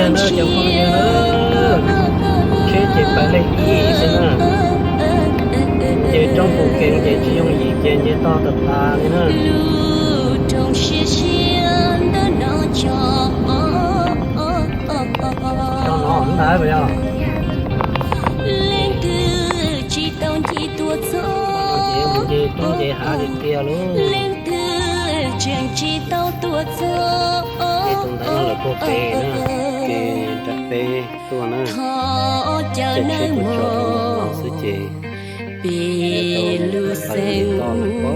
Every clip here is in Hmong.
Na cov phooj ywg, tsheb ces pais leej ib xwb na. Nce roob puv kees ces tsis yooj yim ces nce toj tas tas li na. Rau no ntag puas yog? Ces nce roob nce hav tiag tiag lauj. Ces tus ntawd no lawv puag pem na, ces nram peb tuaj na, ces tsheb puag tso rau no xwb ces peb tau pais nce toj lawm pem saum roob lawm na.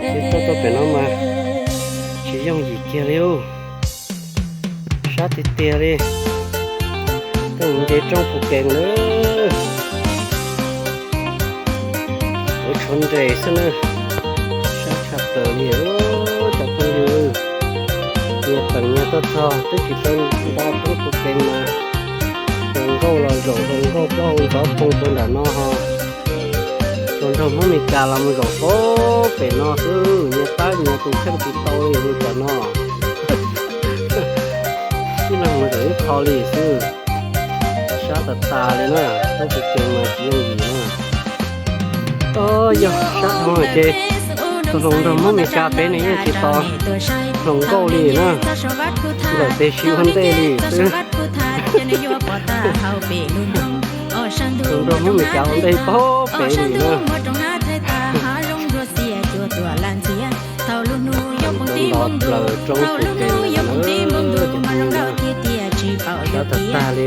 Ces tuaj tuaj pem no mas tsis yooj yim kiag li. Sab tiag tiag li. Tuaj mus nce roob puv kees lawm. Lawv tshuav nres xwb na. Sab tshaj plaws li cov phooj ywg. Nyias teem nyias tuaj txog twb tsis tau nto roob puv kees mas hluas nkauj los zaum hluas nkauj plaub hau ntxov phoov rau nram no ho. Hluas nraug Hmoob Mes Kas los mus zaum pem pem no xwb, nyias tab nyias tus kheej tsis tau li mus pem no. Ib leeg mus zaum ib qho li xwb. Sab tas tas li na, tab sis ces mas tsis yooj yim na. Yog sab dhau ces tus hluas nraug Hmoob Mes Kas pem nws yeej tsis tos hluas nkauj li na. Ntawm tes siv ua ntej li xwb. Hluas nraug Hmoob Mes Kas ua ntej pem pem li na. Nto plaws roob puv kees lawm na, cov phooj ywg na. Sab tag tag li,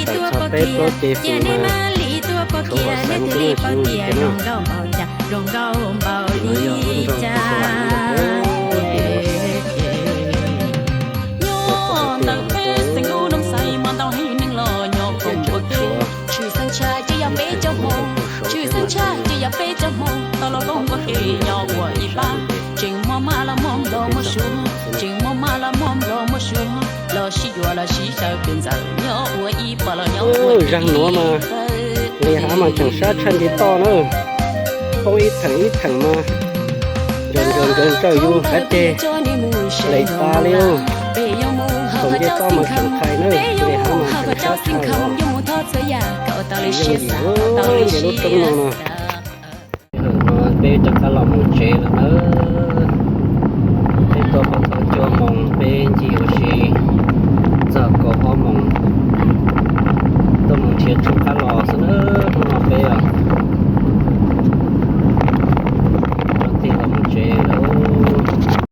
txog peb plaub ce feem mas tshuav ua xeev xwb na, tsis yooj yim thiab na. Tus no yog lub nroog Phu Vam ntag. Nyob ntawm peb xeem lub Noo Xais mas ntau heev neeg los nyob koom npua ke. Tshwj xeeb tshaj ces yog peb cov Hmoob, tshwj xeeb tshaj ces yog peb cov Hmoob tau los koom npua ke nyob ua ib pab. Tseem muaj maj los muaj nplog muaj suav, tseem muaj maj los muaj nplog muaj suav, los sib yuav los sib sawv pes ntxaws nyob ua ib pab los nyob ua ib. Zag nuav mas nqis hav mas tseem sab tshaj nce toj na. Poob ib theem ib theem mas ntsawg ntsawg ntsawg ntsawg yus qav ceg lees tas li. Thaum nce toj mas tseem qhais na, nqis hav mas tseem sab tshaj los. Tsis yooj yim nce lub roob no no. Peb rov qab los mus tsev